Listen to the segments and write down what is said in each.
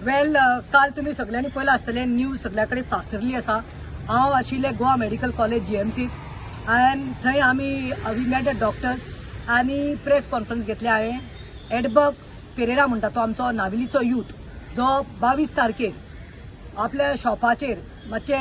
वेल, काल तुमी सगळ्यांनी पळयलां आसतलें, न्यूज सगल्या कडेन फासरली आसा. हांव आशिल्लें गोवा मेडिकल कॉलेज जीएमसीत आनी थंय आमी we met the doctors आनी प्रेस कॉन्फरन्स घेतली हांवें. एडबर्ग पेरेरा म्हणटा तो आमचो नावेलीचो यूथ, जो 22 तारखेर आपल्या शॉपाचेर मातशे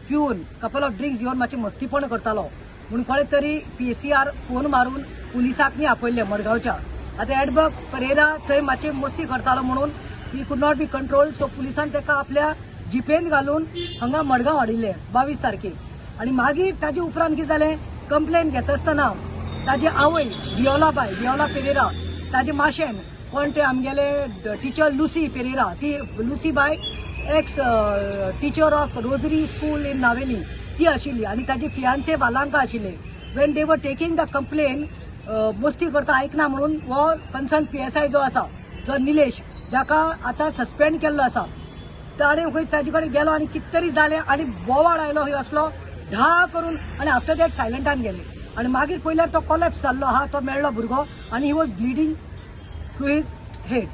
पिवन, कपल ऑफ ड्रिंक्स घेवन मातशें मस्तीपण करतालो म्हणून कोणें तरी पीएसीआर फोन मारून पुलिसांक न्ही आपयल्ले मडगांवच्या. आतां एडबर्ग परेरा थंय मातशें मस्ती करतालो म्हणून he could not be control, so पुलिसान ताका आपल्या जिपेन घालून हांगा मडगांव हाडिल्ले 22 तारखेक. आनी मागीर ताजे उपरांत कितें जालें, कंप्लेन घेता आसतना ताजी आवय वियोलाबाय, वियोला पेरेरा, ताजे माशेन कोण ते आमगेले टिचर लुसी पेरेरा, ती Lucy bye ex teacher of Rosary School in Navelim ती आशिल्ली आनी ताजी फियांसे वालांका आशिल्ले. When they were taking the complain, मस्ती करता, आयकना म्हणून हो कन्सर्न पीएसआय जो आसा, जो निलेश, जाका आतां सस्पेंड केल्लो आसा, ताणें खंय ताजे कडेन गेलो आनी कितें तरी जालें आनी बोवाळ आयलो खंय असलो धा करून आनी आफ्टर that सायलंटान गेले. आनी मागीर पळयल्यार तो कोलॅप्स जाल्लो आहा, तो मेळ्ळो भुरगो आनी he was bleeding to his head.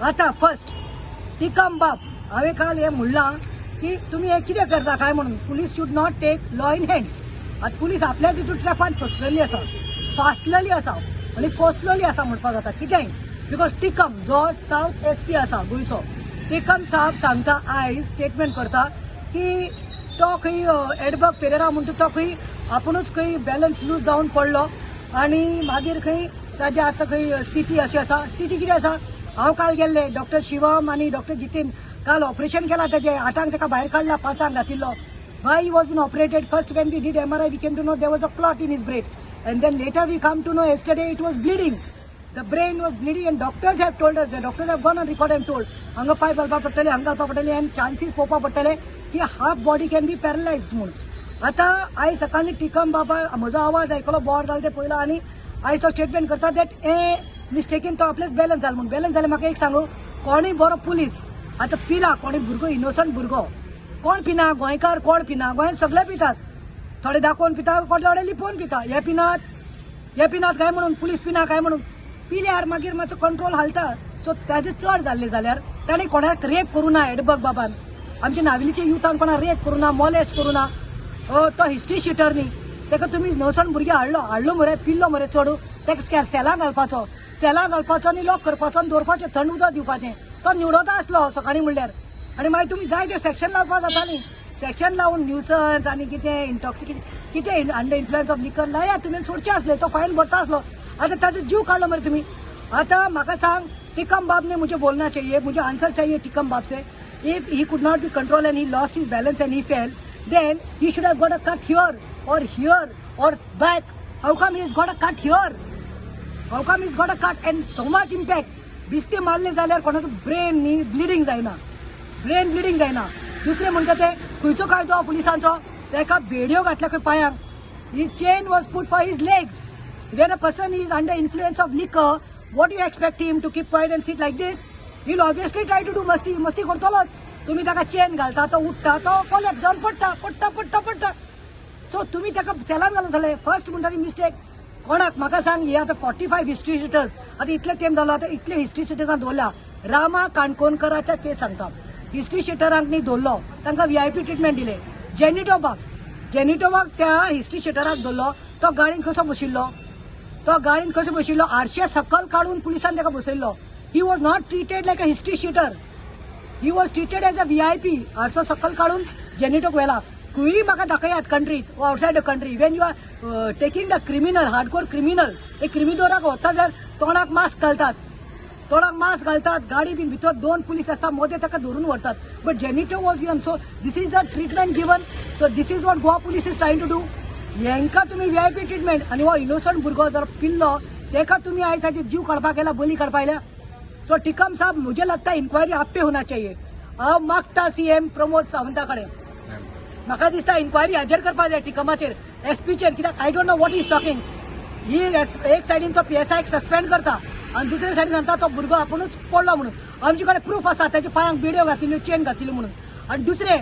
आतां फर्स्ट टिकम बाब, हांवें काल हें म्हणलां की तुमी हें कितें करता काय म्हणून. Police should not take law in hands. आतां पुलीस आपल्याच हितून ट्रॅपान फसलेली आसा, फासलेली आसा आनी फसलेली आसा म्हणपाक जाता कितेंय, because Tikam जो सावथ एसपी आसा गोंयचो, टिकम साहब सांगता, आयज स्टेटमेंट करता की तो खंय एडबर्ग पेरेरा म्हणटा तो खंय आपुणूच खंय बॅलन्स लूज जावन पडलो आनी मागीर खंय ताजी आतां खंय स्थिती अशी आसा. स्थिती कितें आसा? हांव काल गेल्ले, डॉक्टर शिवम आनी डॉक्टर जितीन काल ऑपरेशन केला ताजें. 8आंक ताका भायर काडला, 5आंक घातिल्लो. Why he was been operated? First, when we did MRI, we came to know there was a clot in his brain. And then later we come to know yesterday it was bleeding. The brain was bleeding and doctors have told us, the doctors have gone on record and told, हांगा pipe घालपा पडटले, हांगा घालपा पडटले आनी chances पळोवपा पडटले की half body can be paralyzed म्हणून. आतां आयज सकाळी टिकम बाबा म्हजो आवाज आयकलो, बोवाळ जालो ते पळयलो आनी आयज तो स्टेटमेंट करता that ए मिस्टेकीन तो आपलेच बॅलन्स जालो म्हणून. बॅलन्स जालें. म्हाका एक सांगू, कोणूय बरो पुलीस आतां पिला, कोणूय भुरगो, इनोसंट भुरगो, कोण पिना? गोंयकार कोण पिना? गोंयांत सगळे पितात. थोडे दाखोवन पिता, थोडे लिपोवन पिता. हे पिनात? हे पिनात काय म्हणून? पुलीस पिना काय म्हणून? पिल्यार मागीर मातसो कंट्रोल हालता. सो ताजे चड जाल्ले जाल्यार ताणें कोणाक रेप करूं ना. एडबर्ग बाबान आमच्या नावेलीच्या युथान कोणाक रेप करूं ना, मोलेस्ट करूं ना. तो हिस्ट्री शिटर न्ही. ताका तुमी इनोसंट भुरगे हाडलो, हाडलो मरे, पिल्लो मरे चड, ताका सेलां घालपाचो, सेलां घालपाचो आनी लॉक करपाचो आनी दवरपाचें, थंड उदक दिवपाचें. तो निवडता आसलो सकाळीं म्हणल्यार आनी मागीर तुमी जाय ते सेक्शन लावपाक जाताली. सेक्शन लावन न्युसन्स आनी कितें इंटॉक्सिकेशन, कितें अंडर इन्फ्लुएन्स ऑफ लिकर लाया तुमी, सोडचे आसले, तो फायन भरता आसलो. आतां ताजो जीव काडलो मरे तुमी. आतां म्हाका सांग, टिकम बाब ने मुझे बोलना चाहिए, मुझे आंसर चाहिए टिकम बाब से. If he could not be control and he lost his balance and he fell, then he should have got a cut here or here or back. How come he has got a cut here? How come he's got a cut and so much impact? बिस्ते मारले जाल्यार कोणाचो brain न्ही bleeding जायना, brain bleeding जायना. दुसरें म्हणटा ते खंयचो कायदो पुलिसांचो? ताका बेडयो घातल्या खंय पांयांक. He chain was put for his legs. When a person is under influence of liquor, what you expect him to keep quiet and sit like this? He'll obviously try to do मस्ती. मस्ती करतलोच. तुम्ही ताका chain घालता, तो उठता, तो collapse जावन पडटा, पडटा, पडटा, पडटा. सो तुम्ही ताका सेलान घालून जाले. फर्स्ट म्हणटा ती मिस्टेक कोणाक म्हाका सांग. हे आतां 45 हिस्ट्री शिटर्स, आतां इतले तेंप जालो, आतां इतले हिस्ट्री शिटर्सां दवरल्या. रामा काणकोणकराच्या केस सांगता, हिस्ट्री शिटरांक न्ही दवरलो, तांकां व्हीआयपी ट्रिटमेंट दिले. जेनिटो बाब, जेनिटो बाब त्या हिस्ट्री शिटराक दवरलो. तो गाडयेन कसो बशिल्लो? तो गाडयेन कसो बशिल्लो? आरशे सकल काडून पुलिसान ताका बसयल्लो. He was not treated like a history sheeter, he was treated as a VIP. आरसो सकल काडून जेनिटोक व्हेला. खंयूय म्हाका दाखयात कंट्रीत, outside the country, when you are taking the criminal, hardcore criminal, एक क्रिमिदोराक वता जाल्यार तोंडाक मास्क घालतात, तोंडाक मास्क घालतात, गाडी बीन भितर दोन पुलीस आसता, मदें ताका धरून व्हरतात. But Genito was given. So this is a treatment given. So this is what Goa Police is trying to do. हेंकां तुमी व्हीआयपी ट्रिटमेंट आनी हो इनोसंट भुरगो जर पिल्लो, तेका तुमी आयज ताजे जीव काडपाक गेला, बली काडपाक आयल्या. सो टिकम साहब, मुझे लगता है इंक्वायरी आप पे होना चाहिए. हांव मागता सीएम प्रमोद सावंता कडेन, म्हाका दिसता इन्क्वायरी हाजेर करपाक जाय, टिकमाचेर, एसपीचेर, कित्याक I don't know what is talking ही. एक सायडीन तो पीएसआयक सस्पेंड करता आनी दुसरे सायडीन सांगता तो भुरगो आपुणूच पडलो म्हणून. आमचे कडेन प्रूफ आसा, ताच्या पांयांक बेडयो घातिल्ल्यो, चेन घातिल्ल्यो म्हणून. आनी दुसरे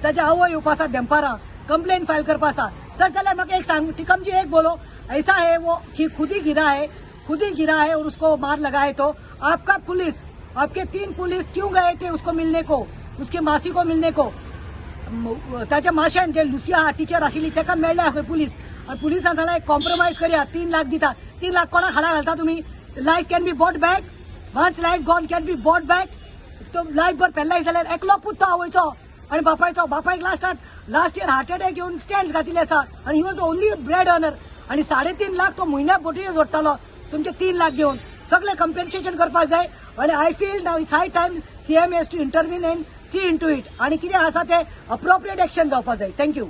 ताचे आवय येवपा आसा देंपारा, कंप्लेन फायल करपा आसा. तशें जाल्यार म्हाका एक सांग टिकमजी, एक बोलो, ऐसा है वो कि खुद ही गिरा है, खुद ही गिरा है और उसको मार लगा है, तो आपका पुलिस आपके तीन पुलिस क्यों गए थे उसको मिलने को, उसकी मासी को मिलने को? ताच्या माश्यान जे लुसिया टिचर आशिल्ली ताका मेळ्ळ्या खंय पुलीस. आनी पुलिसान सांगला एक कॉम्प्रोमायज करया, 3 लाख दिता. 3 लाख कोणाक हाडा घालता तुमी? Life can be bought back? Once life gone, can be bought back? तो लायफ भर पॅरलायज जाल्यार एकलो पूत तो आवयचो आनी बापायचो. बापायक लास्ट इयर हार्ट अटॅक येवन स्टँड्स घातिल्ले आसा आनी he was the only bread earner. आनी 3.5 लाख तो म्हयन्याक बोटीचे जोडटालो. तुमचे 3 लाख घेवन सगळे कंपेन्सेशन करपाक जाय. आनी I feel now it's high time CM has to intervene and see into it. आनी कितें आसा ते अप्रोप्रिएट एक्शन जावपाक जाय. Thank you.